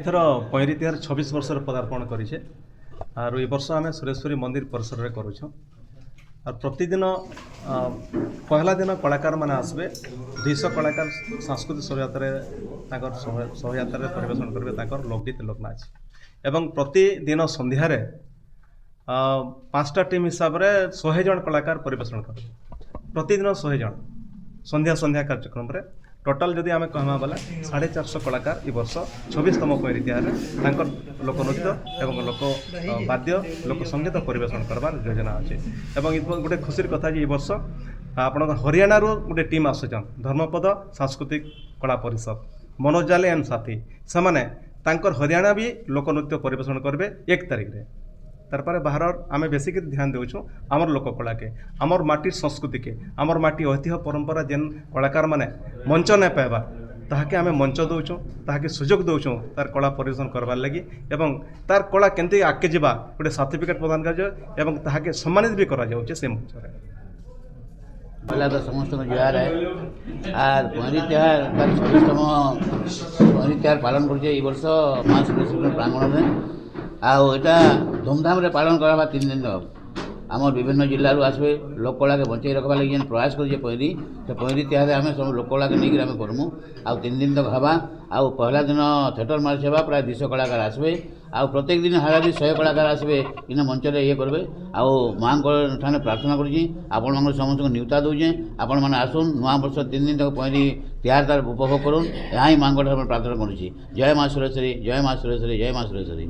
ଏଥର ପଇଁରି ତିହାର 26 ବର୍ଷର ପଦାର୍ପଣ କରିଛେ। ଆରୁ ଏ ବର୍ଷ ଆମେ ସୁରେଶ୍ୱରୀ ମନ୍ଦିର ପରିସରରେ କରୁଛୁଁ। ଆଉ ପ୍ରତିଦିନ ପହଲା ଦିନ କଳାକାରମାନେ ଆସିବେ। 200 କଳାକାର ସାଂସ୍କୃତିକ ଶୋଭାଯାତ୍ରାରେ, ତାଙ୍କର ଶୋଭାଯାତ୍ରାରେ ପରିବେଷଣ କରିବେ ତାଙ୍କର ଲୋକଗୀତ, ଲୋକନାଚ। ଏବଂ ପ୍ରତିଦିନ ସନ୍ଧ୍ୟାରେ 5ଟା ଟିମ୍ ହିସାବରେ 100 ଜଣ କଳାକାର ପରିବେଷଣ କରିବେ। ପ୍ରତିଦିନ 100 ଜଣ ସନ୍ଧ୍ୟା ସନ୍ଧ୍ୟା କାର୍ଯ୍ୟକ୍ରମରେ ଟୋଟାଲ୍ ଯଦି ଆମେ କହମା ବୋଲେ 450 କଳାକାର ଏ ବର୍ଷ 26ତମ ପଇଁରି ତିହାରରେ ତାଙ୍କର ଲୋକନୃତ୍ୟ ଏବଂ ଲୋକ ବାଦ୍ୟ, ଲୋକ ସଙ୍ଗୀତ ପରିବେଷଣ କରବାର ଯୋଜନା ଅଛି। ଏବଂ ଏ ଗୋଟେ ଖୁସିର କଥା ଯେ ଏ ବର୍ଷ ଆପଣଙ୍କର ହରିୟାଣାରୁ ଗୋଟେ ଟିମ୍ ଆସୁଛନ୍, ଧର୍ମପଦ ସାଂସ୍କୃତିକ କଳା ପରିଷଦ, ମନୋଜ ଜାଲେ ଏଣ୍ଡ ସାଥୀ। ସେମାନେ ତାଙ୍କର ହରିୟାଣା ବି ଲୋକନୃତ୍ୟ ପରିବେଷଣ କରିବେ 1 ତାରିଖରେ। ତାରପରେ ବାହାରର ଆମେ ବେଶୀ କରି ଧ୍ୟାନ ଦେଉଛୁ ଆମର ଲୋକ କଳାକେ, ଆମର ମାଟିର ସଂସ୍କୃତିକେ, ଆମର ମାଟି ଐତିହ୍ୟ ପରମ୍ପରା। ଯେନ୍ କଳାକାରମାନେ ମଞ୍ଚ ନାଇଁ ପାଇବା, ତାହାକେ ଆମେ ମଞ୍ଚ ଦେଉଛୁଁ, ତାହାକେ ସୁଯୋଗ ଦେଉଛୁଁ ତାର କଳା ପରିବେଷଣ କରବାର୍ ଲାଗି। ଏବଂ ତାର କଳା କେମିତି ଆଗକେ ଯିବା, ଗୋଟେ ସାର୍ଟିଫିକେଟ୍ ପ୍ରଦାନ କରାଯାଏ ଏବଂ ତାହାକେ ସମ୍ମାନିତ ବି କରାଯାଉଛି ସେ ମଞ୍ଚରେ। ପହିଲା ତ ସମସ୍ତଙ୍କୁ ଜୁହାର। ଆର୍ ପହଁରି ତିହାର ତାର 26ତମ ପହଁରି ତିହାର ପାଳନ କରୁଛେ ଏଇ ବର୍ଷ ମା ସୁରେଶ୍ୱରୀ ପ୍ରାଙ୍ଗଣରେ। ଆଉ ଏଇଟା ଧୁମଧାମରେ ପାଳନ କରାହେବା 3 ଦିନ। ଆମର ବିଭିନ୍ନ ଜିଲ୍ଲାରୁ ଆସିବେ। ଲୋକ କଳାକେ ବଞ୍ଚେଇ ରଖବା ଲାଗି ଯେନ୍ ପ୍ରୟାସ କରୁଛେ ପହଁରି, ସେ ପହଁରି ତିହାରେ ଆମେ ସବୁ ଲୋକ କଳାକେ ନେଇକିରି ଆମେ କରମୁ। ଆଉ 3 ଦିନ ତକ ହେବା। ଆଉ ପହଲା ଦିନ ଥିଏଟର ମାର୍ଚ୍ଚ ହେବା, ପ୍ରାୟ 200 କଳାକାର ଆସିବେ। ଆଉ ପ୍ରତ୍ୟେକ ଦିନ ହାରାହାରି 100 କଳାକାର ଆସିବେ, ଇନ ମଞ୍ଚରେ ଇଏ କରିବେ। ଆଉ ମାଆଙ୍କ ଠାନେ ପ୍ରାର୍ଥନା କରୁଛି, ଆପଣମାନଙ୍କୁ ସମସ୍ତଙ୍କୁ ନିଉତା ଦେଉଛେଁ, ଆପଣମାନେ ଆସୁନ୍, ନୂଆ ବର୍ଷ 3 ଦିନ ତକ ପହଁରି ତିହାର ତାର ଉପଭୋଗ କରୁନ୍। ଏହା ହିଁ ମାଆଙ୍କ ଠାରେ ପ୍ରାର୍ଥନା କରୁଛି। ଜୟ ମା ସୁରେଶ୍ୱରୀ, ଜୟ ମା ସୁରେଶ୍ୱରୀ, ଜୟ ମା ସୁରେଶ୍ୱରୀ।